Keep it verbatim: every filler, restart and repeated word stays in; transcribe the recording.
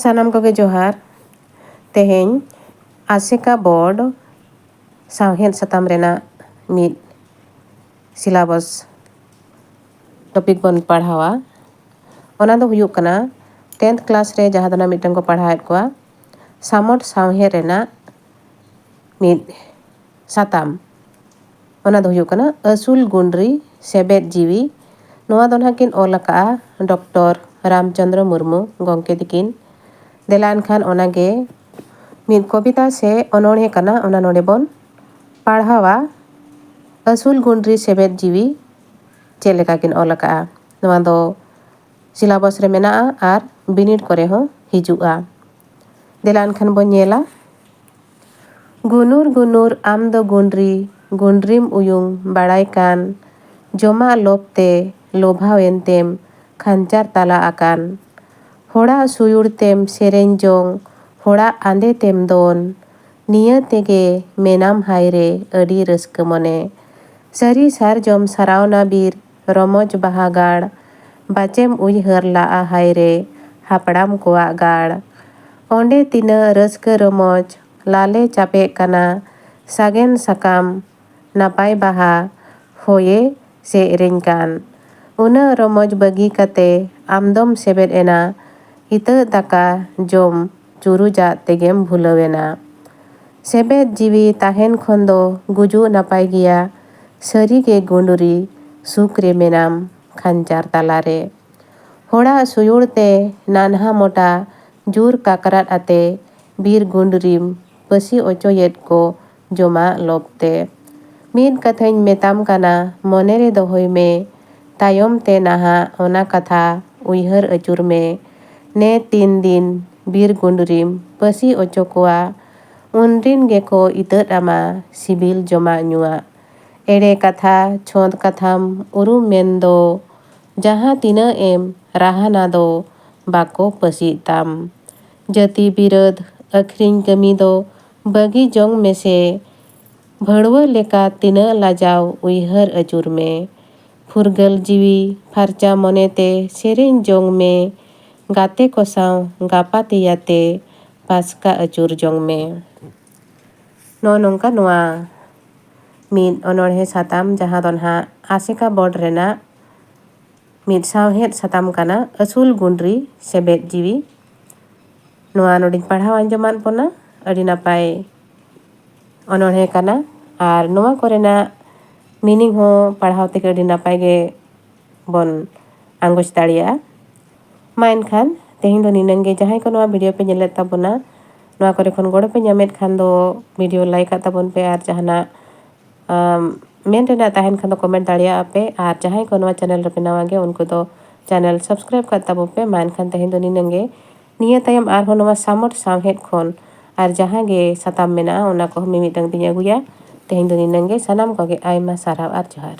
ᱥᱟᱱᱟᱢ ᱠᱚᱜᱮ ᱡᱚᱦᱟᱨ᱾ ᱛᱮᱦᱮᱧ ᱟᱥᱮᱠᱟ ᱵᱳᱨᱰ ᱥᱟᱶᱦᱮᱫ ᱥᱟᱛᱟᱢ ᱨᱮᱱᱟᱜ ᱢᱤᱫ ᱥᱤᱞᱟᱵᱚᱥ ᱴᱚᱯᱤᱠ ᱵᱚᱱ ᱯᱟᱲᱦᱟᱣᱟ᱾ ᱚᱱᱟ ᱫᱚ ᱦᱩᱭᱩᱜ ᱠᱟᱱᱟ ᱴᱮᱱᱛᱷ ᱠᱞᱟᱥ ᱨᱮ ᱡᱟᱦᱟᱸ ᱫᱚ ᱱᱟᱜ ᱢᱤᱫᱴᱟᱝ ᱠᱚ ᱯᱟᱲᱦᱟᱣᱮᱫ ᱠᱚᱣᱟ, ᱥᱟᱢᱚᱴ ᱥᱟᱶᱦᱮᱫ ᱨᱮᱱᱟᱜ ᱢᱤᱫ ᱥᱟᱛᱟᱢ᱾ ᱚᱱᱟ ᱫᱚ ᱦᱩᱭᱩᱜ ᱠᱟᱱᱟ ᱟᱹᱥᱩᱞ ᱜᱩᱱᱰᱨᱤ ᱥᱮᱵᱮᱫ ᱡᱤᱣᱤ᱾ ᱱᱚᱣᱟ ᱫᱚ ᱱᱟᱦᱟᱜ ᱠᱤᱱ ᱚᱞ ᱟᱠᱟᱫᱼᱟ ᱰᱚᱠᱴᱚᱨ ᱨᱟᱢᱪᱚᱸᱫᱽᱨᱚ ᱢᱩᱨᱢᱩ ᱜᱚᱢᱠᱮ ᱛᱤᱠᱤᱱ᱾ ᱫᱮᱞᱟ ᱮᱱᱠᱷᱟᱱ ᱚᱱᱟᱜᱮ ᱢᱤᱫ ᱠᱚᱵᱤᱛᱟ ᱥᱮ ᱚᱱᱚᱬᱦᱮ ᱠᱟᱱᱟ, ᱚᱱᱟ ᱱᱚᱰᱮ ᱵᱚᱱ ᱯᱟᱲᱦᱟᱣᱟ᱾ ᱟᱹᱥᱩᱞ ᱜᱩᱱᱰᱨᱤ ᱥᱮᱵᱮᱫ ᱡᱤᱣᱤ ᱪᱮᱫ ᱞᱮᱠᱟ ᱠᱤᱱ ᱚᱞ ᱟᱠᱟᱫᱼᱟ, ᱱᱚᱣᱟ ᱫᱚ ᱥᱤᱞᱟᱵᱚᱥ ᱨᱮ ᱢᱮᱱᱟᱜᱼᱟ ᱟᱨ ᱵᱤᱱᱤᱰ ᱠᱚᱨᱮ ᱦᱚᱸ ᱦᱤᱡᱩᱜᱼᱟ᱾ ᱫᱮᱞᱟ ᱮᱱᱠᱷᱟᱱ ᱵᱚᱱ ᱧᱮᱞᱟ᱾ ᱜᱩᱱᱩᱨ ᱜᱩᱱᱩᱨ ᱟᱢ ᱫᱚ ᱜᱩᱱᱰᱨᱤ, ᱜᱩᱱᱰᱨᱤᱢ ᱩᱭᱩᱝ ᱵᱟᱲᱟᱭ ᱠᱟᱱ, ᱡᱚᱢᱟᱜ ᱞᱚᱵᱽ ᱛᱮ ᱞᱚᱵᱷᱟᱣ ᱮᱱᱛᱮᱢ ᱠᱷᱟᱧᱪᱟᱨ ᱛᱟᱞᱟ ᱟᱠᱟᱱ᱾ ᱦᱚᱲᱟᱜ ᱥᱩᱭᱩᱲ ᱛᱮᱢ ᱥᱮᱨᱮᱧ ᱡᱚᱝ, ᱦᱚᱲᱟᱜ ᱟᱸᱫᱮ ᱛᱮᱢ ᱫᱚᱱ, ᱱᱤᱭᱟᱹ ᱛᱮᱜᱮ ᱢᱮᱱᱟᱢ ᱦᱟᱭ ᱨᱮ ᱟᱹᱰᱤ ᱨᱟᱹᱥᱠᱟᱹ ᱢᱚᱱᱮ᱾ ᱥᱟᱹᱨᱤ ᱥᱟᱨᱡᱚᱢ ᱥᱟᱨᱟᱣᱱᱟ ᱵᱤᱨ ᱨᱚᱢᱚᱡᱽ ᱵᱟᱦᱟ ᱜᱟᱲ, ᱵᱟᱪᱮᱢ ᱩᱭᱦᱟᱹᱨ ᱞᱟᱜᱼᱟ ᱦᱟᱭ ᱨᱮ ᱦᱟᱯᱲᱟᱢ ᱠᱚᱣᱟᱜ ᱜᱟᱲ᱾ ᱚᱸᱰᱮ ᱛᱤᱱᱟᱹᱜ ᱨᱟᱹᱥᱠᱟᱹ ᱨᱚᱢᱚᱡᱽ ᱞᱟᱞᱮ ᱪᱟᱯᱮᱜ ᱠᱟᱱᱟ, ᱥᱟᱜᱮᱱ ᱥᱟᱠᱟᱢ ᱱᱟᱯᱟᱭ ᱵᱟᱦᱟ ᱦᱚᱭᱮ ᱥᱮᱨᱮᱧ ᱠᱟᱱ᱾ ᱩᱱᱟᱹᱜ ᱨᱚᱢᱚᱡᱽ ᱵᱟᱹᱜᱤ ᱠᱟᱛᱮ ᱟᱢᱫᱚᱢ ᱥᱮᱵᱮᱫ ᱮᱱᱟ, ᱤᱛᱟᱹᱜ ᱫᱟᱠᱟ ᱡᱚᱢ ᱪᱩᱨᱩᱡᱟᱜ ᱛᱮᱜᱮᱢ ᱵᱷᱩᱞᱟᱹᱣ ᱮᱱᱟ᱾ ᱥᱮᱵᱮᱫ ᱡᱤᱣᱤ ᱛᱟᱦᱮᱱ ᱠᱷᱚᱱ ᱫᱚ ᱜᱩᱡᱩᱜ ᱱᱟᱯᱟᱭ ᱜᱮᱭᱟ, ᱥᱟᱹᱨᱤ ᱜᱮ ᱜᱩᱸᱰᱨᱤ ᱥᱩᱠ ᱨᱮ ᱢᱮᱱᱟᱢ ᱠᱷᱟᱧᱪᱟᱨ ᱛᱟᱞᱟᱨᱮ᱾ ᱦᱚᱲᱟᱜ ᱥᱩᱭᱩᱲ ᱛᱮ ᱱᱟᱱᱦᱟ ᱢᱚᱴᱟ ᱡᱩᱨ ᱠᱟᱠᱨᱟᱴ ᱟᱛᱮ ᱵᱤᱨ ᱜᱩᱸᱰᱨᱤᱢ ᱯᱟᱹᱥᱤ ᱚᱪᱚᱭᱮᱫ ᱠᱚ ᱡᱚᱢᱟᱜ ᱞᱚᱵᱽ ᱛᱮ᱾ ᱢᱤᱫ ᱠᱟᱛᱷᱟᱧ ᱢᱮᱛᱟᱢ ᱠᱟᱱᱟ, ᱢᱚᱱᱮ ᱨᱮ ᱫᱚᱦᱚᱭ ᱢᱮ, ᱛᱟᱭᱚᱢ ᱛᱮ ᱱᱟᱦᱟᱜ ᱚᱱᱟ ᱠᱟᱛᱷᱟ ᱩᱭᱦᱟᱹᱨ ᱟᱹᱪᱩᱨ ᱢᱮ᱾ ᱱᱮ ᱛᱤᱱ ᱫᱤᱱ ᱵᱤᱨ ᱜᱩᱸᱰᱨᱤᱢ ᱯᱟᱹᱥᱤ ᱚᱪᱚ ᱠᱚᱣᱟ, ᱩᱱᱨᱤᱱ ᱜᱮᱠᱚ ᱤᱛᱟᱹᱫ ᱟᱢᱟ ᱥᱤᱵᱤᱞ ᱡᱚᱢᱟᱜ ᱧᱩᱣᱟᱜ᱾ ᱮᱲᱮ ᱠᱟᱛᱷᱟ ᱪᱷᱚᱸᱫ ᱠᱟᱛᱷᱟᱢ ᱩᱨᱩᱢ ᱢᱮᱱ ᱫᱚ, ᱡᱟᱦᱟᱸ ᱛᱤᱱᱟᱹᱜ ᱮᱢ ᱨᱟᱦᱟᱱᱟ ᱫᱚ ᱵᱟᱠᱚ ᱯᱟᱹᱥᱤᱜ ᱛᱟᱢ᱾ ᱡᱟᱹᱛᱤ ᱵᱤᱨᱟᱹᱫ ᱟᱹᱠᱷᱨᱤᱧ ᱠᱟᱹᱢᱤ ᱫᱚ ᱵᱟᱹᱜᱤ ᱡᱚᱝ ᱢᱮᱥᱮ, ᱵᱷᱟᱹᱲᱣᱟᱹ ᱞᱮᱠᱟ ᱛᱤᱱᱟᱹᱜ ᱞᱟᱡᱟᱣ ᱩᱭᱦᱟᱹᱨ ᱟᱹᱪᱩᱨ ᱢᱮ᱾ ᱯᱷᱩᱨᱜᱟᱹᱞ ᱡᱤᱣᱤ ᱯᱷᱟᱨᱪᱟ ᱢᱚᱱᱮᱛᱮ ᱥᱮᱨᱮᱧ ᱡᱚᱝ ᱢᱮ᱾ ᱜᱟᱛᱮ ᱠᱚ ᱥᱟᱶ ᱜᱟᱯᱟ ᱛᱮᱭᱟᱛᱮ ᱯᱟᱥᱠᱟ ᱟᱹᱪᱩᱨ ᱡᱚᱝ ᱢᱮ᱾ ᱱᱚᱜᱼᱚ ᱱᱚᱝᱠᱟ ᱱᱚᱣᱟ ᱢᱤᱫ ᱚᱱᱚᱬᱦᱮ ᱥᱟᱛᱟᱢ, ᱡᱟᱦᱟᱸ ᱫᱚ ᱱᱟᱦᱟᱜ ᱟᱥᱮᱠᱟ ᱵᱳᱨᱰ ᱨᱮᱱᱟᱜ ᱢᱤᱫ ᱥᱟᱶᱦᱮᱫ ᱥᱟᱛᱟᱢ ᱠᱟᱱᱟ, ᱟᱹᱥᱩᱞ ᱜᱩᱸᱰᱨᱤ ᱥᱮᱵᱮᱫ ᱡᱤᱣᱤ᱾ ᱱᱚᱣᱟ ᱱᱚᱰᱮᱧ ᱯᱟᱲᱦᱟᱣ ᱟᱸᱡᱚᱢᱟᱫ ᱵᱚᱱᱟ᱾ ᱟᱹᱰᱤ ᱱᱟᱯᱟᱭ ᱚᱱᱚᱬᱦᱮ ᱠᱟᱱᱟ, ᱟᱨ ᱱᱚᱣᱟ ᱠᱚᱨᱮᱱᱟᱜ meaning ᱦᱚᱸ ᱯᱟᱲᱦᱟᱣ ᱛᱮᱜᱮ ᱟᱹᱰᱤ ᱱᱟᱯᱟᱭ ᱜᱮ ᱵᱚᱱ ᱟᱸᱜᱚᱪ ᱫᱟᱲᱮᱭᱟᱜᱼᱟ᱾ ᱢᱟ ᱮᱱᱠᱷᱟᱱ ᱛᱮᱦᱮᱧ ᱫᱚ ᱱᱤᱱᱟᱹᱝ ᱜᱮ᱾ ᱡᱟᱦᱟᱸᱭ ᱠᱚ ᱱᱚᱣᱟ video ᱯᱮ ᱧᱮᱞᱮᱫ ᱛᱟᱵᱚᱱᱟ, ᱱᱚᱣᱟ ᱠᱚᱨᱮ ᱠᱷᱚᱱ ᱜᱚᱲᱚ ᱯᱮ ᱧᱟᱢᱮᱫ ᱠᱷᱟᱱ ᱫᱚ video like ᱟᱜ ᱛᱟᱵᱚᱱ ᱯᱮ, ᱟᱨ ᱡᱟᱦᱟᱱᱟᱜ ᱟᱢ, ᱢᱮᱱ ᱨᱮᱱᱟᱜ ᱛᱟᱦᱮᱱ ᱠᱷᱟᱱ ᱫᱚ comment ᱫᱟᱲᱮᱭᱟᱜᱼᱟ ᱯᱮ, ᱟᱨ ᱡᱟᱦᱟᱸᱭ ᱠᱚ ᱱᱚᱣᱟ channel ᱨᱮᱯᱮ ᱱᱟᱣᱟ ᱜᱮᱭᱟ ᱩᱱᱠᱩ ᱫᱚ channel subscribe ᱠᱟᱜ ᱛᱟᱵᱚ ᱯᱮ᱾ ᱢᱟ ᱮᱱᱠᱷᱟᱱ ᱛᱮᱦᱮᱧ ᱫᱚ ᱱᱤᱱᱟᱹᱝ ᱜᱮ᱾ ᱱᱤᱭᱟᱹ ᱛᱟᱭᱚᱢ ᱟᱨᱦᱚᱸ ᱱᱚᱣᱟ ᱥᱟᱢᱚᱴ ᱥᱟᱶᱦᱮᱫ ᱠᱷᱚᱱ ᱟᱨ ᱡᱟᱦᱟᱸ ᱜᱮ ᱥᱟᱛᱟᱢ ᱢᱮᱱᱟᱜᱼᱟ ᱚᱱᱟ ᱠᱚᱦᱚᱸ ᱢᱤᱢᱤᱫᱴᱟᱝ ᱛᱤᱧ ᱟᱹᱜᱩᱭᱟ᱾ ᱛᱮᱦᱮᱧ ᱫᱚ ᱱᱤᱱᱟᱹᱝ ᱜᱮ᱾ ᱥᱟᱱᱟᱢ ᱠᱚᱜᱮ ᱟᱭᱢᱟ ᱥᱟᱨᱦᱟᱣ ᱟᱨ ᱡᱚᱦᱟᱨ᱾